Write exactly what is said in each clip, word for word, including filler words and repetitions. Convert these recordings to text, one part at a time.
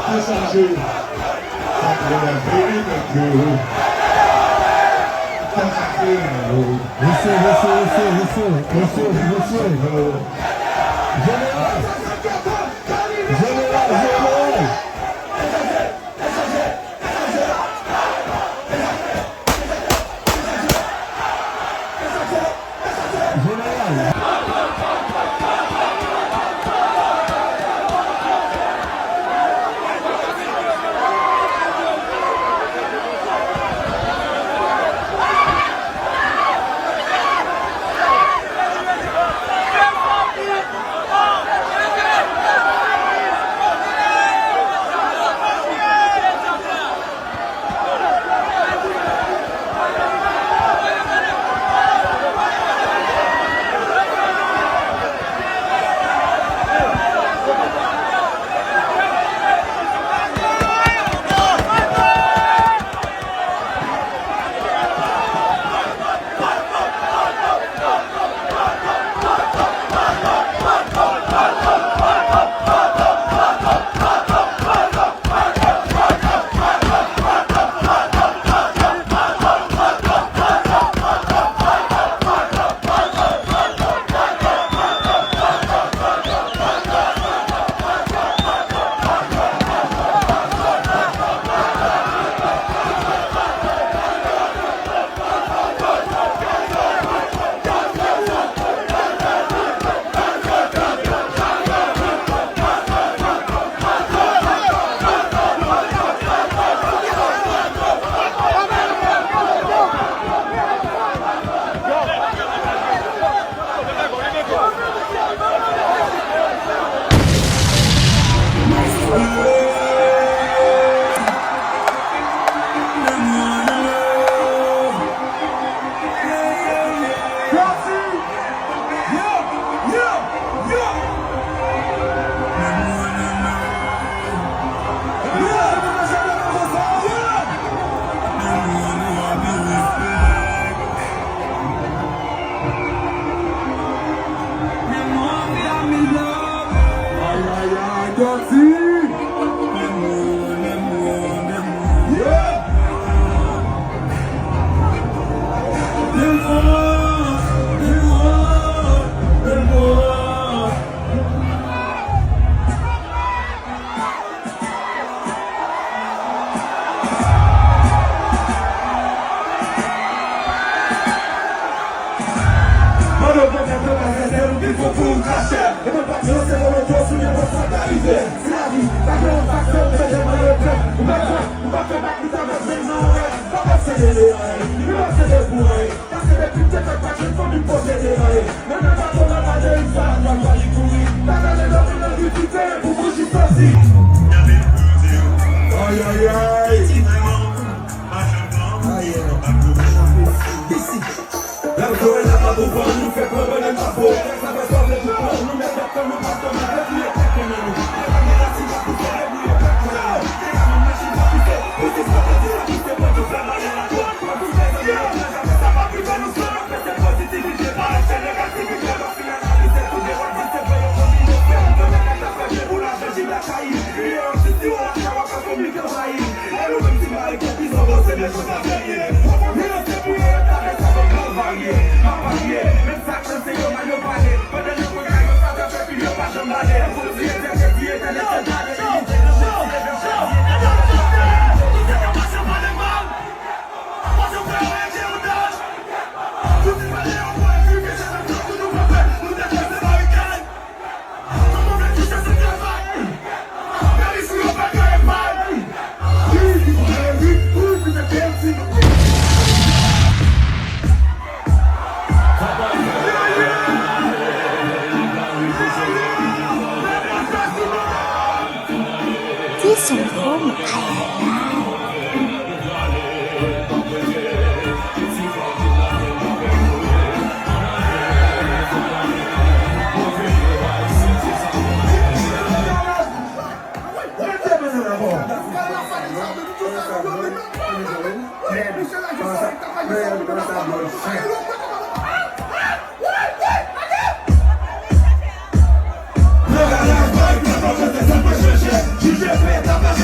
Mesye, mesye, mesye, mesye, mesye, mesye. Jeneral! Jeneral, jeneral! Jeneral! Ay, ay, ay, Dotty! Yeah! Pandan w pran tèt nan kazètè, ou gen fon pou w kache. E mwen pa t lanse vòlonte w sou nenpòt sa k ta rive. Se lavi, pa gen yon faktè, ou fè dèmen regrè. Ou pa kwè, ou pa fè bak, ou ta bat menm nan yon rèv. Pa pase de anyen, li pa pase de pou anyen. Paske depi m te fèt, pa t jwenn fanmi m pote de anyen. Nan nan bato la pa de rival, pa fè li kouri. Pa gade lòt moun nan vi ki te pou bouji sòsi. Ay, ay, ay. Isi. Lè m jwe la pa pou fò, nou fè pran bannann pa fo. Sa fè sa vle pou fò, nou mèt fè kò nou pa fò, nou fè kriye tèt nan nou. Lè pa gen rasi pa pou fè kriye tèt nan nou. Deja moun nan chita pouse, pouse sa pati sa pouse, pran tout sa bale la ko. Pran tout sa bale la ko. Ti sou fòm, ayayay.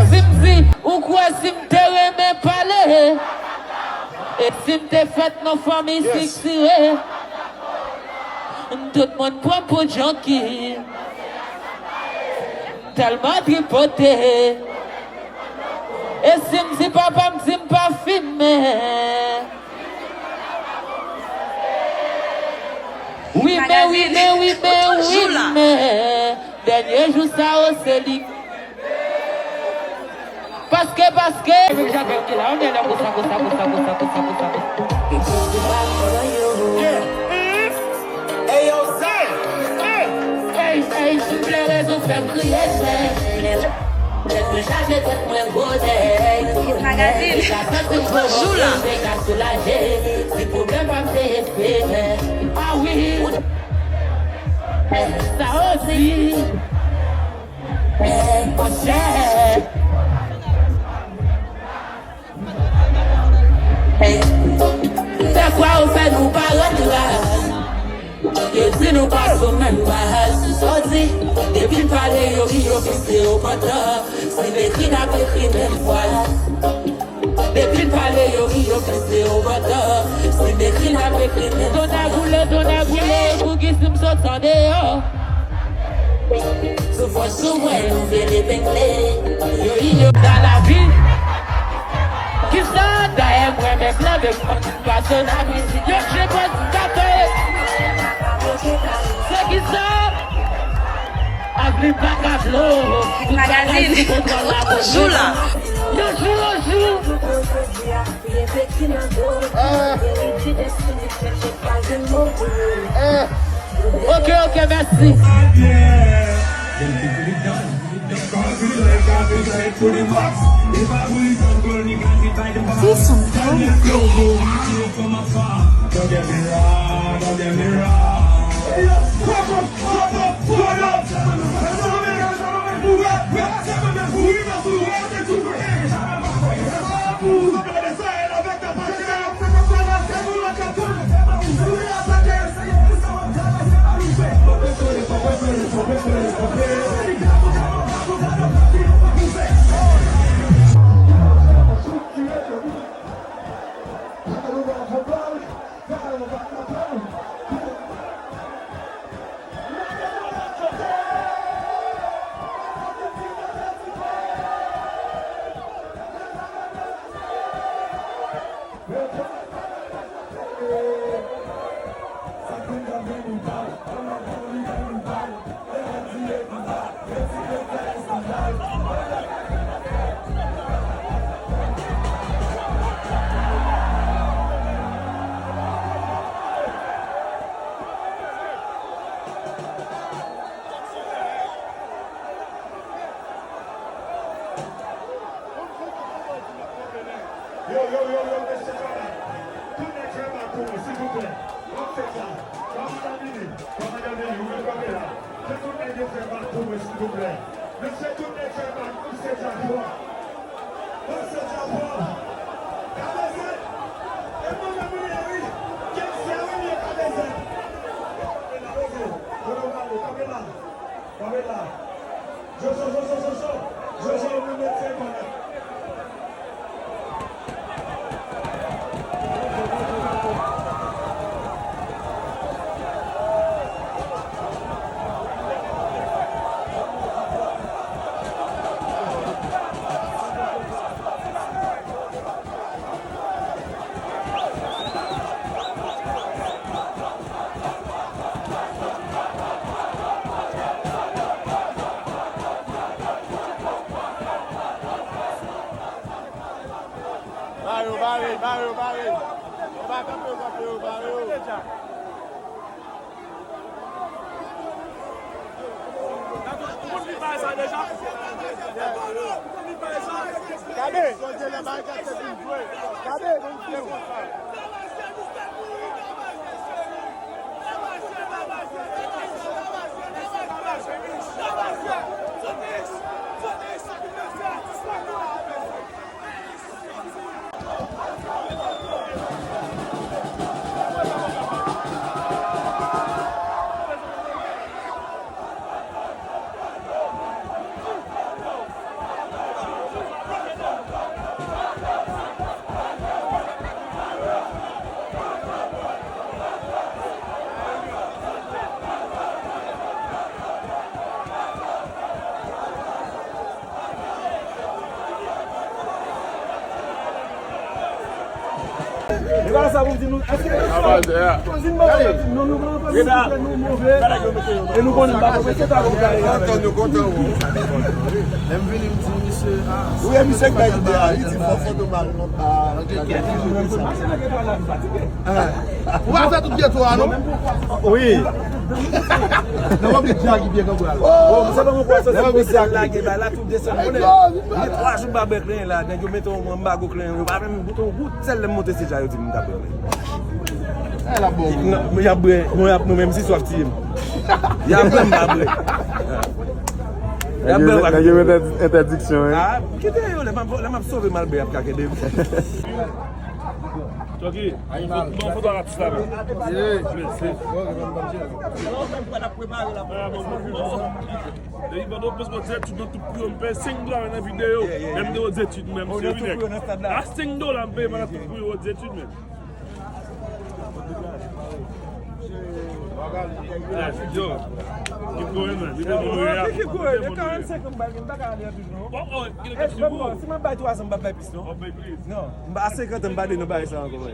Si m di, ou kwè si m te renmen pale? E si m te fèt nan fanmi siksire? Tout moun pran m pou junkie. M tèlman tripote. E si m di papa m di m pa fimen? Wi men, wi men, wi men, wi men. Dènye jou sa yo se li. Paske, paske. Epi Jacques ki la, on est là pour ça, pour ça, pour ça. Hey, hey, si m plere, zon fè m kriye, men. Tèt mwen chaje, tèt mwen gwo, hey. Magazine. Jou la. Ti pwoblèm pa m te espere. Ah wi. Sa osi. Monchè. Dèfwa ou fè nou pa ret la. Yo di nou pa sou menm paj. Sa w di? Depi n pale yo ri, yo vise yo pantan. Si m ekri n ap ekri menm fraz. Depi n pale yo ri, yo vise yo pantan. Si m ekri n ap ekri menm fraz. Dona goule, dona goule, pou ki si m sot andeyò. Sou fòs sou mwen, nou vle depengle. Yo ri, yo. Dans la vie. Kisa dayè mwen menm nan de pase nan mizik yo je pòs gate. Se kisa? Avni pa ka blo. Magazine. Jou la. Yon jou, yon jou. Ah. Ah. Ok, ok, mèsi. This song. Yo, yo, yo, yo, mesye, dam, tout nèg fè bak pou mwen, silvouplè. N ap fè sa. Ban madanm vini, ban madanm vini, ouvè kanpe la. Fè tout nèg yo fè bak pou mwen, silvouplè. Mesye, tout nèg fè bak, pouse djab yo. Pouse djab yo. Gade sa. E mwen menm li ye, wi. Gangsta, wi, li ye, gade. Bare yo, bare, bare yo, bare. Yo pa kanpe, kanpe yo, bare yo. Gade! Gade! E pa sa pou di nou, èske nou di nou, nou, nou pran anpil, nou move, e nou konnen pa konprann, se ta pou gade. Kontan, nou kontan, wi. Lè m vini, m di misye, ah, wi, misye k bay ide a, li di fò foto mal, non? Ah, ou pa fè tout geto a, non? Wi. Nan w ap di Djagi byen kanpe a la. Oh, se pa mwen kwè sa, se pou Djagi lage bay la, tout desann. Konnen, gen twa jou m pa bwè klenyen la, nèg yo mete yon anbago klenyen, yo pa menm goute yon gout sèl, lè m monte stage la, yo di m m ta bwè klenyen. Non, men y ap bwè, mwen y ap, mwen menm si swaf tiye m. Y ap bwè, m pa bwè. Y ap bwè, m pa bwè. Nèg yo met entèdiksyon, wi. Ah, kite yo, lè m ap, lè m ap sove m al bwè, y ap ka kenbe m. Chucky, bon, bon foto atis la menm. Mèsi. Depi pandan w pèse pou dèt, tout nan tout pou yo, m peye senk dola nan videyo. Menm de yo dèt, menm se Rinex. A senk dola m peye pandan tout pou yo dèt, menm. Yo, ki konnen, li te moun yo. Ki konnen, de karannsenk an m bay, m pa ka ale anpil non. Oh, oh, ki le kèp si bon, si m ap bay twa san, m pa bay plis non. Non, m pa a senkant an, m pa de nan bagay sa ankò.